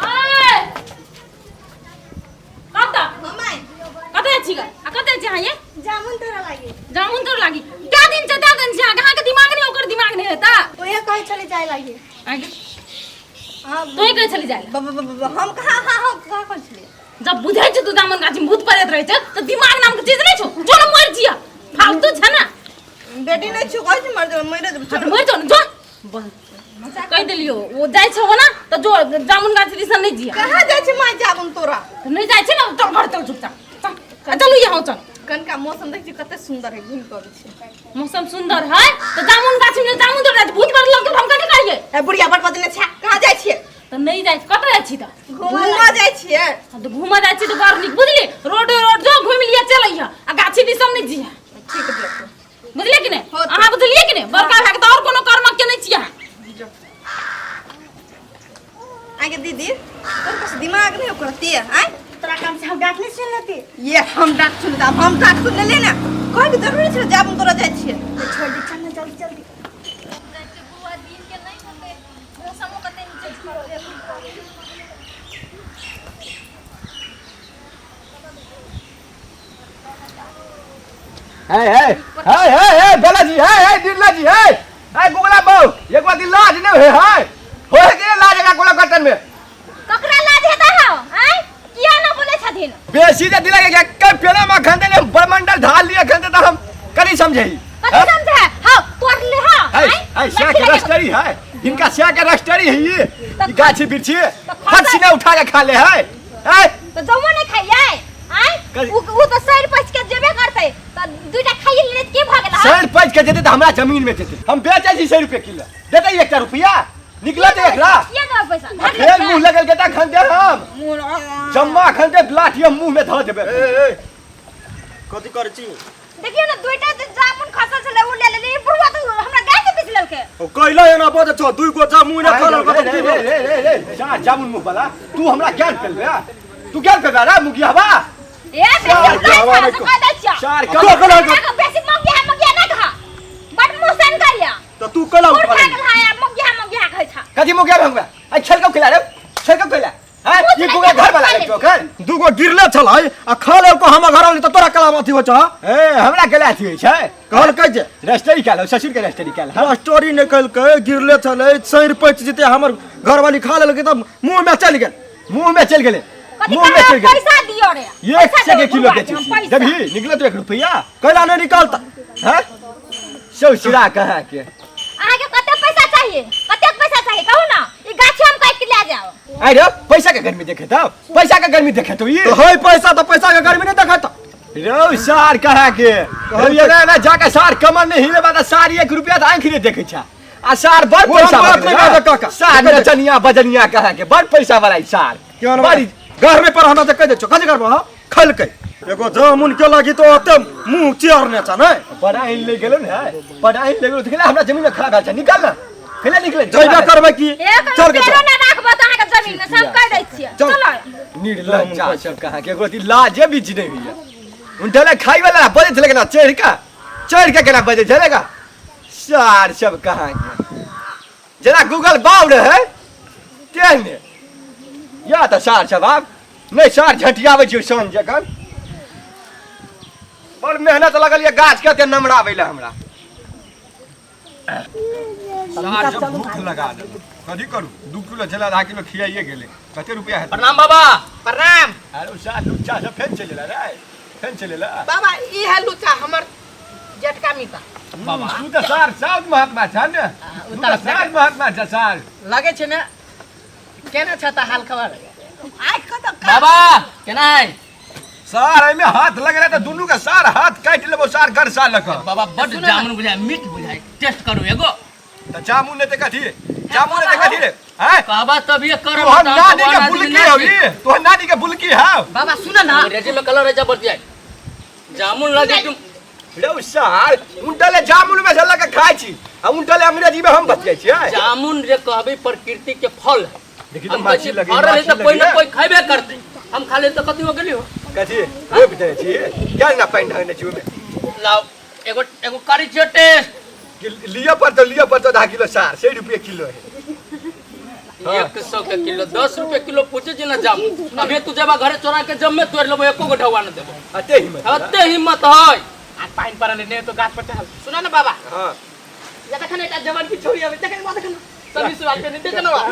ओए! कतऽ हमाय कतऽ जाइ छी गे? आ कतऽ जाइ छी अहाँ ये जामुन तोरा लागे जामुन तोड़ लागी क्या दिन छै त्या दिन छै अहाँके अहाँके दिमाग नहि ओकर दिमाग नहि हेता ओहे कहै छलै जाय लागे अहाँके हाँ तोही कहै छली जाइ लए। ब- ब- ब- ब- हम कहाँ हाँ हम कहाँ कहै छलियै जब बुझै छै तू जामुन गाछी में भूत प्रेत रहै छै तऽ दिमाग नाम के चीज नहि छौ जो ने मरि जिया फालतू छै ने बेटी नहि छौ कहै छै मर जेबै मरि जेबै हाँ, तऽ मरि जो ने जो बस कहि देलियो ओ जाइ छौ ना तऽ जो जामुन गाछी दिसन नहि जिया कहाँ जाइ छै माय जामुन तोरा तऽ नहि जाइ छै ने चल घर चल चुपचाप चल आ, चलू यहाँ चल कनका मौसम देख छी कते सुंदर है घूम के अबै छी मौसम सुंदर है तऽ जामुन गाछी में जामुन तोड़ जाइ छै भूत प्रेत लगतौ तऽ हम कथी करियै ए बुढ़िया बड़ बदने छै कहाँ जाइ छियै तऽ नहि जाइ छी कतऽ जाइ छी तऽ घूमऽ जाइ छियै हाँ, तऽ घूमऽ जाइ छी तऽ बड़ नीक बुझली रोड रोड जो घूमि लिअ चल अइहऽ आ गाछी दिसन नहि जिहा ठीक है बुझलियै कि नहि होतै। अहाँ बुझलियै कि नहि बड़का भए कऽ तऽ आओर कोनो कर्मक के नहि छियै अहाँ आगे दीदी तोर पास दिमाग नहीं ओकर ते आय तोरा काम से हम डांट नहीं सुन लेती ये हम डाक सुन अब हम डाक सुन ले ना कोई के जरूरी छै जाब तोरा जाइ छियै तो छोड़ दे चल ना जल्दी जल्दी हे हे हे हे हे बालाजी हे हे बिरला जी हे हे गुगला बहु एक बार लाज नहीं हे हे हो के लाज एकरा कोला कटन में ककरा लाज हेतै हौ आँय किया न बोलै छथिन बेसी जे दिला के के पेड़ा में खन देने बरमंडल ढाल लिए खन दे हम करी समझेही कथी समझे हौ तोड़ ले हौ है आँय है स्या के रस्टरी है इनका स्या के रस्टरी है ये ई गाछी बिरछी हर सीना उठा के खा ले है है तऽ जमो नहि खाइयै आँय कथी? उ उ तऽ सड़ि पचि के जेबे करतै तऽ दूटा खाइए लेने तऽ की भऽ गेल हौ सड़ पच के जेते तऽ हमरा जमीन में जेते हम बेचै छी 100 रुपये किलो देते एकटा रुपया निकलत एकरा किया देबै पैसा आ फेर मुंह लगल के खन दे हम जम्मा खन दे लाठी हम मुंह में धऽ देबै ए ए कथी करै छी देखियौ ने दुईटा जे जामुन खसल छलै उ ले लेली बुढ़वा तऽ हमरा गाय के बेच लेलकै ओ कैला एना बजै छौ दुई गो जामुन खा लेलकै तऽ की रे भेल? रे रे रे जा जामुन मुंह वाला तू हमरा ज्ञान पेलबे तू ज्ञान पेलबे रे मुगियाबा ए बेसी चार नहि खा, से कह दै छियौ। चार तू कम अकेला हमरा बेसी मगिया मगिया नहि कह बड मुँह सन करिया तऽ तू कैला बूढ़ उठा भए लेली? गेल है मगिया मगिया कहै छ कथी मुगिया भंगवा आ छलकौ खेला रे छलकौ खेला हैं कुछ ये नहीं गोगा घर वाला खा रे ले। चोकर दू गो गिरले छलै आ खा लेलको हमर घर वाली तऽ तोरा कला अथी होइ छौ ए हमरा गला अथी होइ छै कहलकै जे रजिस्ट्री कयल ससुर के रजिस्ट्री कयल हँ स्टोरी नहि केलकै गिरले छलै सड़ि पचि जेतै हमर घरवाली खा लेलकै तऽ मुँह मे चलि गेल मुंह में चल गेलै कथी मुंह में कहबै चल गेलै पैसा दियो रे एक पैसा से के देबै किलो बुढ़वा बेचै के हम छी पैसा। देबही निकलत एक रुपया कैला नहि निकालता हैं सौ सिरा कहाँ के अहाँके कते पैसा चाहिए कतेक पैसा चाहिए कहू ना ई गाछी हम काटि के ले जाओ आइ रे पैसा के गर्मी देखे तो पैसा के गर्मी देखे तो ये तो है पैसा तऽ पैसा के गर्मी नहि देखत रौ सार कहाँ के रौ ना ना जाके सार कमर नहीं हिले बात सार एक रुपया तऽ आँखि नहीं देखे छा आ सार बड़ वो पैसा हम बात वाला नहीं कहते काका। सार देखै छै। नचनिया बजनिया कहाँ के बड़ पैसा वाला ई सार क्यों ना बड़ी घर में पर हमरा तऽ कहि दै छौ कथी करबो हँ खलकै एगो जामुन के लगी तो ओते मुँह चियरने छ नै बड़ा आइन ले गेलो ने बड़ा आइन ले गेलो देखले हमरा जमीन में खड़ा भेल छै निकाल ना खेले निकले जइबे करबै की एक चल के रुपया चल ना राखबो तऽ अहाँके जमीन में सब कहि दै छियै चल। चलो निर्लज्जा सब कहाँ के एगो लाजे बीच नहीं हुई उनटले खाई वाला बजे छले केना चढ़ के चढ़ के केना बजे छले का सार सब कहाँ के जेना गूगल बाउ रहे तेहने या तऽ सार सब आब नहि सार झटियाबै छियै सन जखन बड़ मेहनत लगल ये गाछ के नमराबै लए हमरा सार जब भूख लगा देलक कथी करू 2 किलो छलै आधा किलो खियाइए गेलै कते रुपया हेतै प्रणाम बाबा प्रणाम अरे ओ सार लुच्चा सब फेन चलि एला रे फेन चलि एला बाबा ई है लुचा हमर जेठका मीता बाबा तू तऽ सार साउथ महात्मा छ ने तू तऽ सार महात्मा छ सार लगे छै ने केना छ तऽ हाल खबर आँखि कतऽ बाबा केना है सार एहिमे हाथ लगेला तऽ दुनू के सार हाथ काटि लेबो सार घर सार लऽ कऽ बाबा बड सुनू ना। जामुन बुझाय मीठ बुझाय टेस्ट करू एगो तऽ जामुन नहि तऽ कथी जामुन नहि तऽ कथी रे हैं कहबा तभिए करब तोहर तहन नानी भगवान के आदमी बुलकी ना हौ छी। ई तोहर नानी के बुलकी हौ बाबा सुन ना अंग्रेजी में कलर है जबरदस्त जामुन लगे तुम रौ सार उनटले जामुन में से लऽ कऽ खाइ छी आ उनटले अंग्रेजी में हम बतियाइ छियै जामुन जे कहबी प्रकृति के फल है देखी तऽ हम माछी कहै छी, लगी फरल है माछी तऽ कोई लगी ना ने। कोई खैबे करतै हम खा ले तऽ कथी हो गेली हो कथी रोपि देने छी क्या ना पानि ढालने छी ओहिमे लाओ एगो एगो करी छियो टेस्ट कि लिअ पड़तौ लिअ पड़तौ आधा किलो सार 100 रुपये किलो है 100 के किलो 10 रुपए किलो पूछे छी ना जामुन। अभी तू जेबा घरे चोरा के जम्मे तोड़ लेबो, एको गो ढौआ न देबो। अते हिम्मत अते हिम्मत है। आ पानि पड़ल ने तो गाछ पर चढ़ल। सुना ना बाबा। हां या तखन एकटा जवान की छोरी आबै तखन बा तखन सभी सुराल पे नहीं देखन बा।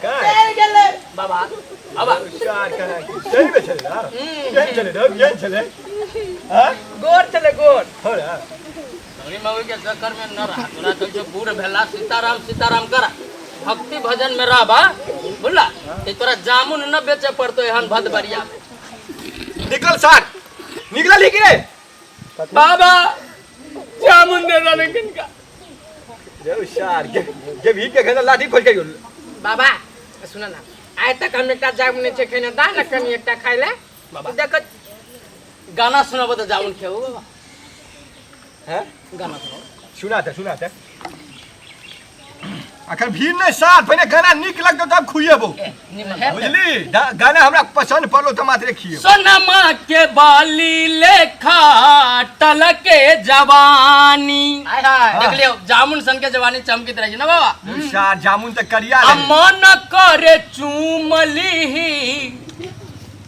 का चल गेलै बाबा। बाबा चार कहाँ सही में चले ना ये चले ना ये चले हां गोर चले गोर हो रा मौगी मौगी के चक्कर में न रहा। तोरा कहै छौ बूढ़ भेला सीताराम सीताराम करा, भक्ति भजन में रह बा बुझला। ते तोरा जामुन न बेचे पड़तो एहन भदबरिया में। निकल सार निकल ही रे बाबा जामुन दे दे किनका रे सार के भी के घर लाठी खोज के बाबा सुन ना आइ तक हम एकटा जामुन नहि छै खेने दा ना कनी एकटा खाइ ले बाबा। देख गाना सुनाबो त जामुन खेबो बाबा। हैं गाना सुनाओ। सुनाते सुनाते अखन भीड़ नहीं सार पहले गाना निक लगतो तब खुएबो बुझली। गाना हमरा पसंद पड़लो त मात्रे खिएबो। सोनमा के बाली लेखा टलके जवानी। हाय हाय देख लियो जामुन सन के जवानी चमकित रही ना बाबा। सार जामुन त करिया आ मन करे चूमली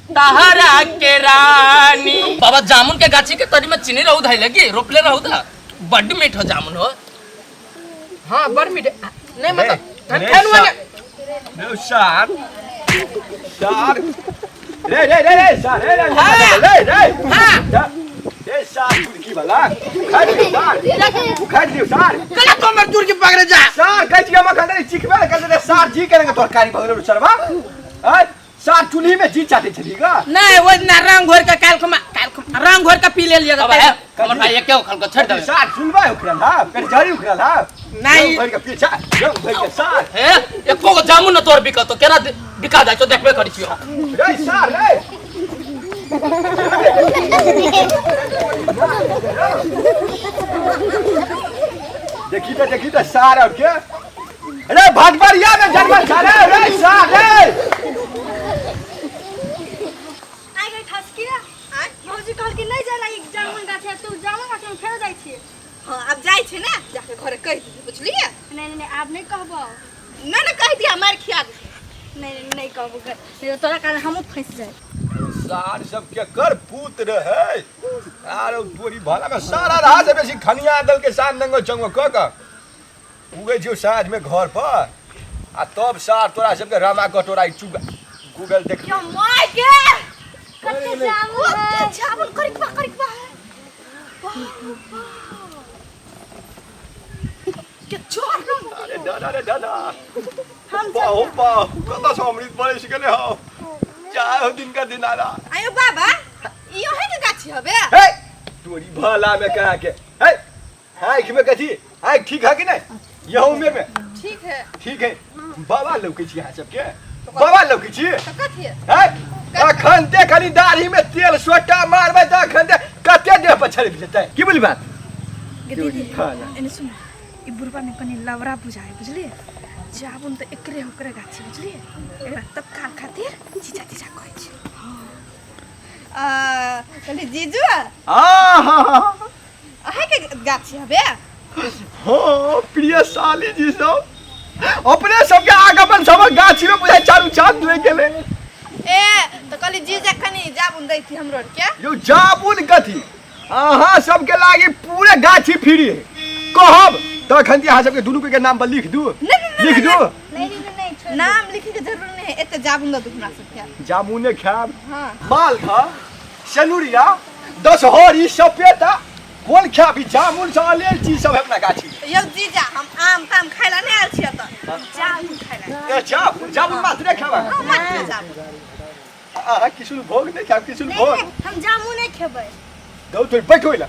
तहरा के रानी। बाबा जामुन के गाछी के तरी में चीनी रहू धैले लगी रोपले रहू था बड्ड मीठ हो जामुन हो। हां बड़ मीठ नहीं मतलब नहीं, ठन वाले रे सार सार रे रे रे रे सार रे रे रे रे हां रे सार तुरकी वाला खा लियो सार उखाड़ लियो सार कला तो हमर दूर के पकड़े जा सार कहै छी हम अखन धरि चिखबे ने करते सार जी करेंगे तरकारी भगलो सरवा हैं सार चूल्ही में जी चाटे छली गा नहीं वो ना रंग घोर के काल खमा काल खमा रंग घोर के पी ले लिया। बाबा है हमर भाई एके खल के छोड़ दे सार सुनबा उखड़ल हा कर जरी उखड़ल हा नहीं। भर के पीछा रंग भर के सार हे एको गो जामुन न तोर बिकतो केना बिका जाय छौ देखबे करै छियो। रे सार रे देखी त सार और के अरे भटबरिया में जन्मल छा रे रे सार रे। आइ गई ठसकिया आइ भौजी कहल कि नहीं जाला ई जामुन गाछ है, तू जामुन गाछ में फेर जाइ छी। हां अब जाइ छै ना जाके घरे कहि दिही बुझलिए। नहीं नहीं आब नहीं कहबो। ना ना कहि दिया मार खिया दे। नहीं नहीं नहीं कहबो घर नहीं तो तोरा कारण हमहूँ फंस जाए। सार सब के कर पूत रहे आरो तोरी भला में सारा रहा से बेसी खनिया दल के साथ नंगो चंगो क क उगे छियो साँझ में घर पर आ तब सार तोरा सबके रामा कटोरा चुगा गूगल देख। यो my के कते जामुन है। कते जामुन करिकबा करिकबा है के छोड़। अरे दादा रे दादा हम बाहो बाहो कत से अमृत बरस गेले हो चाहे हो दिन का दिन आला। आयो बाबा इयो है के गाछी हबे हे तोरी भला में कहा के हे आँख में कथी आँख ठीक है कि नहीं यह उम्र में ठीक है ठीक है। बाबा लौकै छी अहाँ सबके बाबा लौकै छी तो कथी है हैं अखन ते खाली दाढ़ी में तेल सोटा मारबै त अखन ते कते देह पर छड़ि जेतै की बोली बात। गे दीदी एने सुन ई बुढ़बा ने कनी लवरा बुझाए बुझलिए। जामुन त एकरे ओकरे गाछी बुझलिए एकरा तत्काल खातिर जीजा जीजा कहै छी। आ कहली जीजू आ हा हा अहाँ के गाछी हबे। हाँ प्रिय साली जी सब अपने सबके आगमन सब गाछी में बुझाय चारू चांद ले गेले। ए तो कहली जीजा कनी जामुन दैती हमरो के। यो जामुन कथी अहाँ सबके लागी पूरे गाछी फ्री है कहब तखन अहाँ सबके दुनू के नाम पर लिख दू लिख दू। नहीं नहीं नहीं छोड़ नाम लिखे के जरूरत नहीं है एते जामुन दऽ दू हमरा सबके जामुने खायब। हां मालदह सनुरिया दशहरी सपेता कोन खाबी जामुन से अलेल चीज सब है अपना गाछी में। यौ जीजा हम आम ताम खाइ ला नहीं आयल छियै तऽ जामुन खाइ ला। ए जामुन जामुन मात्रे खाबा। हां मात्र जामुन। अहाँ किशुन भोग नहीं खाब किशुन नहीं भोग नहीं हम जामुन नहीं खेबै। दौ तो बैठो इला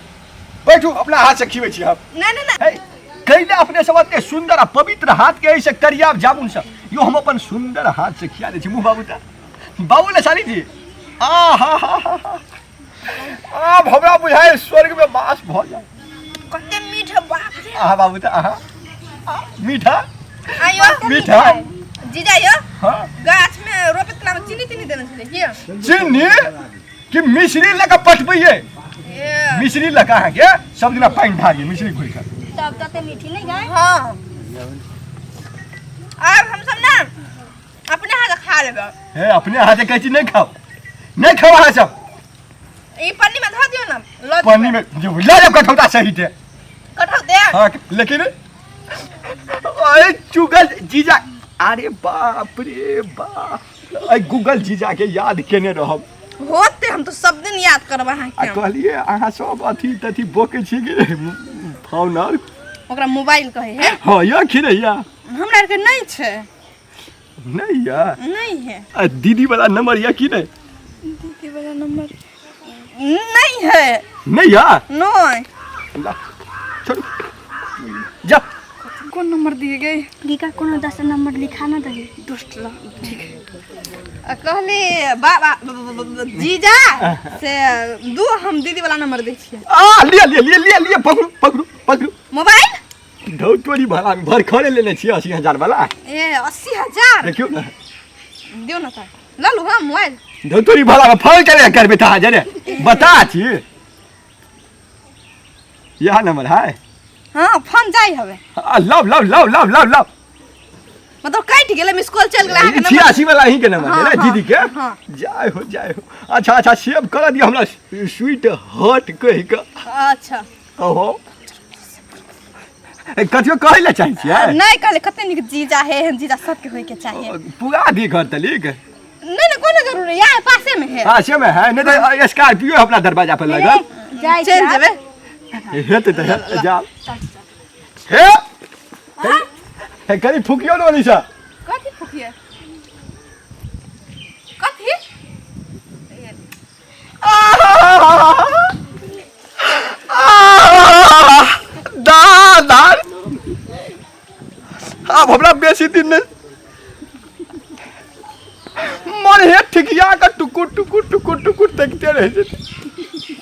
बैठो अपना हाथ से खिबै छी हम। नहीं नहीं नहीं हे कैले अपने सब एते सुंदर आ पवित्र हाथ के ऐसे करिया जामुन सब यो हम अपन सुंदर हाथ से खिया दै छी मुँह बाबू ता बाबू ले साली जी आ हा हा हा हा आब हमरा बुझाय स्वर्ग में वास भऽ जाय। कते मीठ है बाप रे। आहा बाबू ता आहा मीठा आयो मीठा जीजा यो हाँ गाछ में रोपैत काल में चीनी तीनी देने छलै की चीनी कि मिश्री लऽ कऽ पटबैयै ए मिश्री लऽ कऽ अहाँके सब दिना पानि ढारियै मिश्री घोरि कऽ। तब तते मीठी नहीं गए। हाँ आब हम सब ना अपने हाथ खा लेबै। हे अपने हाथे कहै छी नहि खाओ, नहि खाओ अहाँ सब। ई पन्नी में धऽ दियौ ना, लऽ जेबै। पन्नी में जो लऽ जाउ कठौता सही दे। कठौते? हाँ, लेकिन अरे चुगल जीजा, अरे बाप रे बाप, अरे गूगल जीजा के याद केने रहब। होते हम तो सब दिन याद करब अहाँ आ के। कहलिए अहाँ सब अथी तथी बोकै छी कि फोन आर? ओकरा मोबाइल कहै है। हाँ या कि नहीं या? हमरा आरके नहीं छै। नहीं या? नहीं है। आ दीदी वाला नंबर या कि नहीं? दीदी वाला नंबर नहीं है। नहीं या? नहीं। ला, छोड़ू जा। कौन नंबर दिए गए? गीका कोनो 10 नंबर लिखा ना दही। दोस्त ला ठीक है। आ कहली बाबा जीजा से दू हम दीदी वाला नंबर दै छियै। आ लिया लिया लिया लिया लिया, पकड़ू पकड़ू पकड़ू। मोबाइल? धौ तोरी भला भर खरे लेने छियै 80,000 वाला। ए 80,000? देखियौ ना। दियौ ना तऽ लऽ लू। हाँ मोबाइल। धौ तोरी भला में फोन करे करबे तऽ जरे बता छी। यह नंबर है। हाँ फोन जाय हवे। आ love love love love love love. मतलब कटि गेलै, मिस कॉल चलि गेलै अहाँके नंबर। 86 वाला ही के नंबर है ना हाँ, दीदी के? हाँ। जाय हो जाय हो। अच्छा अच्छा सेव कर दियो हमरा स्वीट हर्ट कहि के। अच्छा। ओहो ए, कथियो कहै लए चाहै छियै? नहीं कहले कते नीक जीजा है, एहन जीजा सबके होय के चाहिए। पुरा दी घर तलिक। नहीं नहीं कोनो जरूरी यहाँ पासे में है। पासे में है, नहीं तो स्कॉर्पियो अपना दरवाजा पर लगल। जाय चल जेबे। हेतै तऽ हेतै, जाओ। हे हे कनी फुकियो ने ओनिसँ। कथी फुकिए? कथी? दादा आब हमरा बेसी दिन नहि मन हे ठिकिया के टुकुर टुकुर टुकुर टुकुर तकिते रहि जेतै।